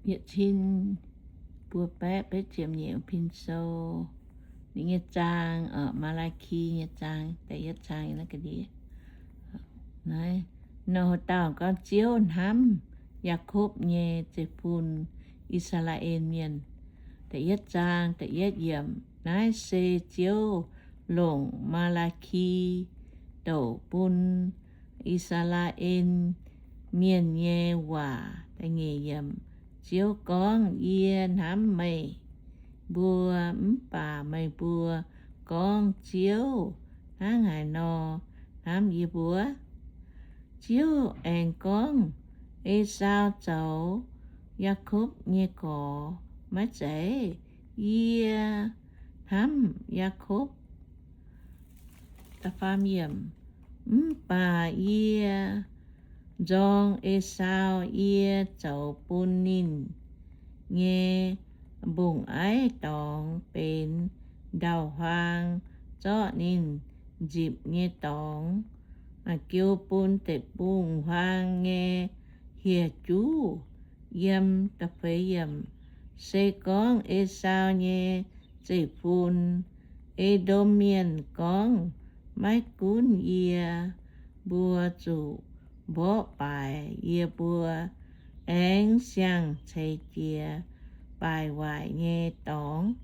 yietc cin buo baeqv betv ziepc nyeic Pin Sou. Ninh nyei zaang, Maa^laa^ki nyei zaang, da'yietv zaang, naaiv, nor dauh gorngv, Ziouv hnamv Yaakopv nyei zeiv-fun, I^saa^laa^en Mienh. Da'yietv zaang, da'yietv yiemc. Naaiv se Ziouv longc Maa^laa^ki douc bun I^saa^laa^en Mienh nyei waac. Ziouv gorngv, Yie hnamv meih mbuo, mv baac meih mbuo gorngv, Ziouv hnangv haaix nor hnamv yie mbuo? Ziouv aengx gorngv, Esaau zoux Yaakopv nyei gorx maiv zeiz? Yie hnamv Yaakopv, mv baac yie nzorng Esaau. Yie zoux bun ninh nyei mbungv-aiv dorngx benx ndau-huaang, zorqv ninh nzipc nyei dorngx jiu bun deic-bung-huaang nyei hieh juv yiem. Se gorngv Esaau nyei zeiv-fun, E^ndom Mienh, gorngv, Maiv gunv yie mbuo zuqc mborqv baaix yie mbuo, aengx siang-ceix jiez baaix waaic nyei dorngx,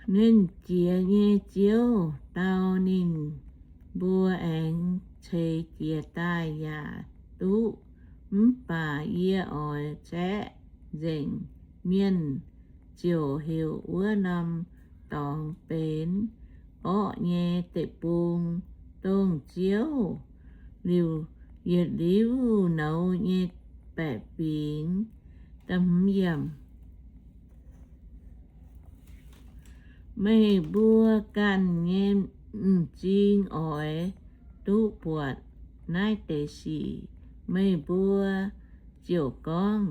Nernh Jiex nyei Ziouv dau ninh mbuo aengx ceix jiez daaih yaac duqv. Mv baac yie oix caeqv nzengc mienh, ziouc heuc wuov norm dorngx benx orqv nyei deic-bung, dongh Ziouv yietc liuz nouz nyei baeqc fingx. Meih mbuo ganh nyei m'zing oix duqv buatc naaiv deix sic, meih mbuo ziouc gorngv,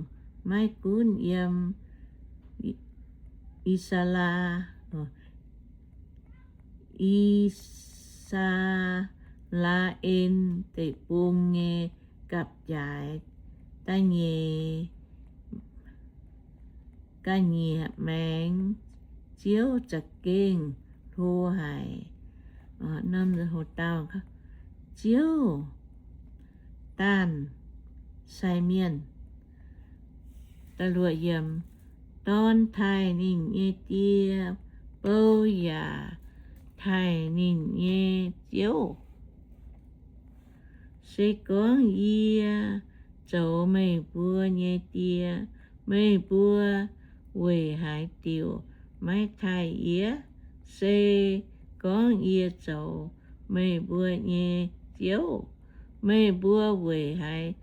Maiv gunv yiem I^saa^laa, I^saa^laa^en Deic-Bung nyei gapv-jaaix da'nyeic ga'nyiec maengx, Ziouv za'gengh hlo haic. Ziouv daanh sai mienh. Dorn taaih ninh nyei die, bou yaac taaih ninh nyei ziouv. Se gorngv yie zoux meih mbuo nyei die, meih mbuo weic haaix diuc maiv taaih yie? Se gorngv yie zoux meih mbuo nyei ziouv, meih mbuo weic haaix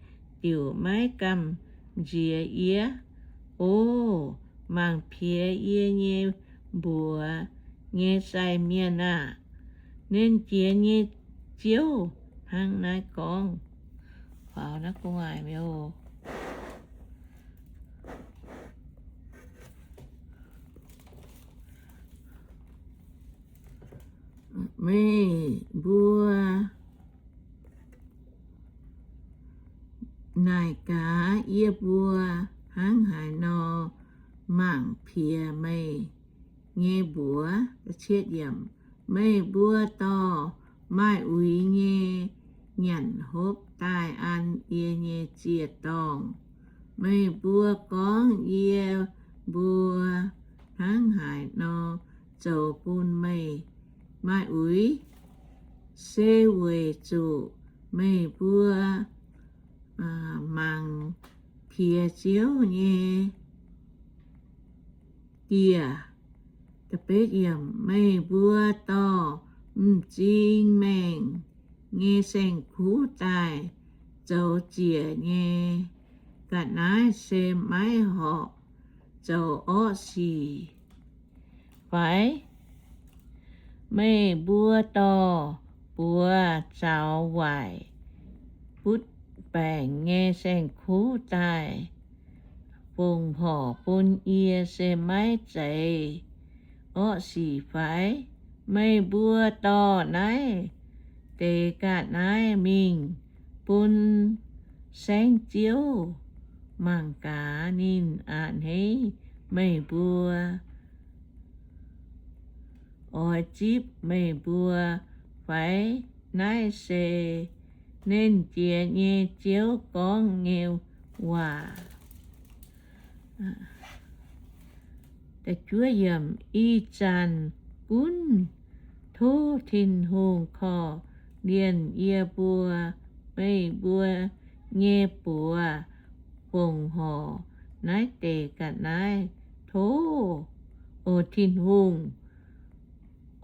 diuc maiv gamh nziex yie? O mangc piex yie nyei mbuox nyei sai mienh aah! Nernh Jiex nyei Ziouv hnangv naaiv gorngv. Meih mbuo naaic gaax yie mbuo, hnangv haaix nor mangc piex meih nyei mbuox? Meih mbuo dorh maaih uix nyei nyanc hopv daaih an yie nyei ziec-dorngh. Meih mbuo gorngv yie mbuo hnangv haaix nor zoux bun meih maaih uix, se weic zuqc meih mbuo mangc piex Ziouv nyei dieh. Meih mbuo dorh m'zing maengh nyei saeng-kuv daaih zoux ziec nyei ga'naaiv se maiv horpc zoux orqv sic fai? Meih mbuo dorh buoz zaux waaic butv baengc nyei saeng-kuv daaih fongc horc bun yie se maiv zeiz orqv sic fai? Meih mbuo dorh naaiv deix ga'naaiv mingh bun saengv Ziouv mangc gaax ninh a'hneiv meih mbuo, oix zipv meih mbuo fai? Naaiv se Nernh Jiex nyei Ziouv gorngv nyei waac. Ih zanc gunv tov Tin-Hungh korv-lienh yie mbuo, meih mbuo nyei buoz fongc horc naaiv deix ga'naaiv. Tov, o Tin-Hungh,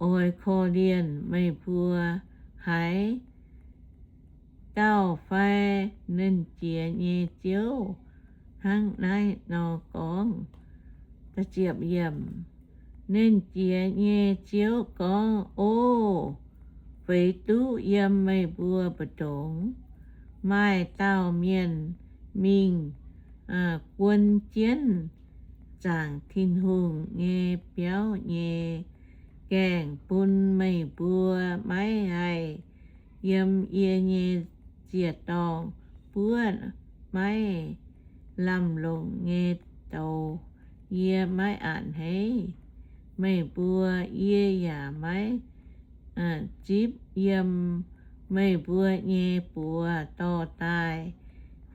oix korv-lienh meih mbuo haaix dauh fai? Nernh Jiex nyei Ziouv hnangv naaiv nor gorngv. Nernh Jiex nyei Ziouv gorngv, O, feix duqv yiem meih mbuo mbu'ndongx maaih dauh mienh mingh guon jienv zaangc Tin-Hungh nyei biauv nyei gaengh bun meih mbuo maiv haih yiem yie nyei ziec-dorngh buov maiv lamh longc nyei douz. Yie maiv a'hneiv meih mbuo, yie yaac maiv zipv yiem meih mbuo nyei buoz dorh daaih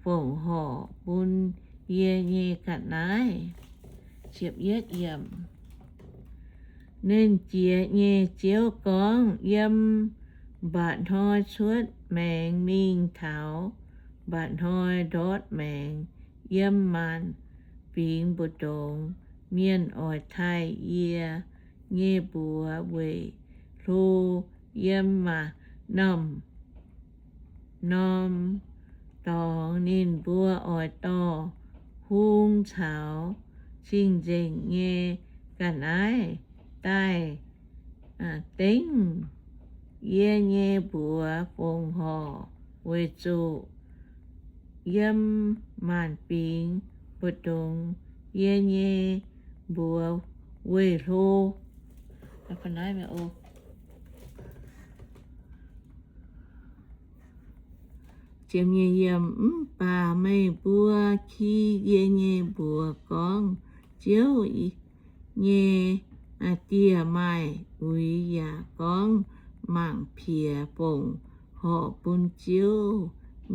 fongc horc bun yie nyei ga'naaiv. Nernh Jiex nyei Ziouv gorngv, Yiem mba'hnoi cuotv maengx mingh taux mba'hnoi ndortv maengx, yiem maanc fingx mbu'ndongx mienh oix taaih yie nyei mbuox weic hlo. Yiem maaih norm-norm dorngx ninh mbuo oix dorh hung caux cing-nzengc nyei ga'naaiv daaih dengv yie nyei mbuox fongc horc, weic zuqc yiem maanc fingx mbu'ndongx yie nyei mbuox weih hlo. Mv baac meih mbuo ki yie nyei mbuox gorngv, Ziouv nyei dieh maaih uix, yaac gorngv mangc piex fongc horc bun Ziouv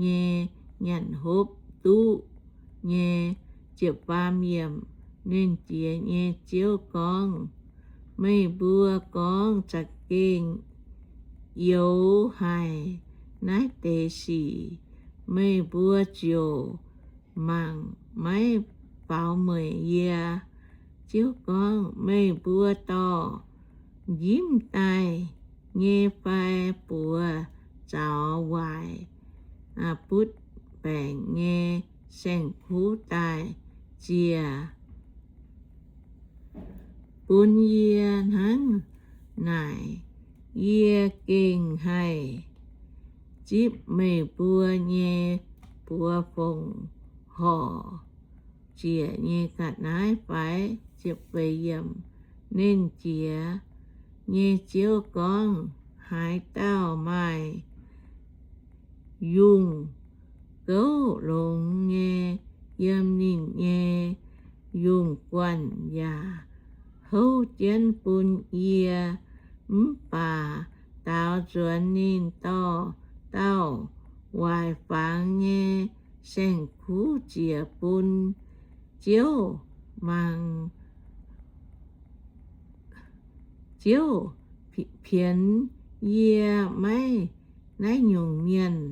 nyei nyanc hopv duqv nyei. Nernh Jiex nyei Ziouv gorngv, Meih mbuo gorngv za'gengh youx haic naaiv deix sic. Meih mbuo ziouc mangc maiv faaux mueic yie. Ziouv gorngv, Meih mbuo dorh njimv daaih nyei fai buoz zaux waaic butv baengc nyei saeng-kuv daaih ziec bun yie? Hnangv naaic yie gengh haih zipv meih mbuo nyei buoz fongc horc ziec nyei ga'naaiv fai? Nernh Jiex nyei Ziouv gorngv, Haaix dauh maaih yungh gouv longx nyei, yiem ninh nyei yungh guanh yaac houv jienv bun yie. Mv baac daaux nzuonx ninh dorh dauh waaic fangx nyei saeng-kuv ziec bun Ziouv mangc. Ziouv pienx yie maiv naaiv nyungc mienh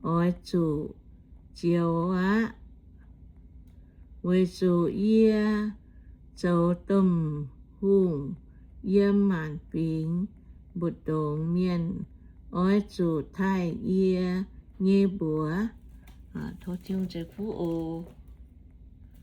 oix zuqc zioux aqv, weic zuqc yie zoux domh hungh. Yiem maanc fingx mbu'ndongx mienh oix zuqc taaih yie nyei mbuox. Tov Tin-Hungh ceix fuqv oc.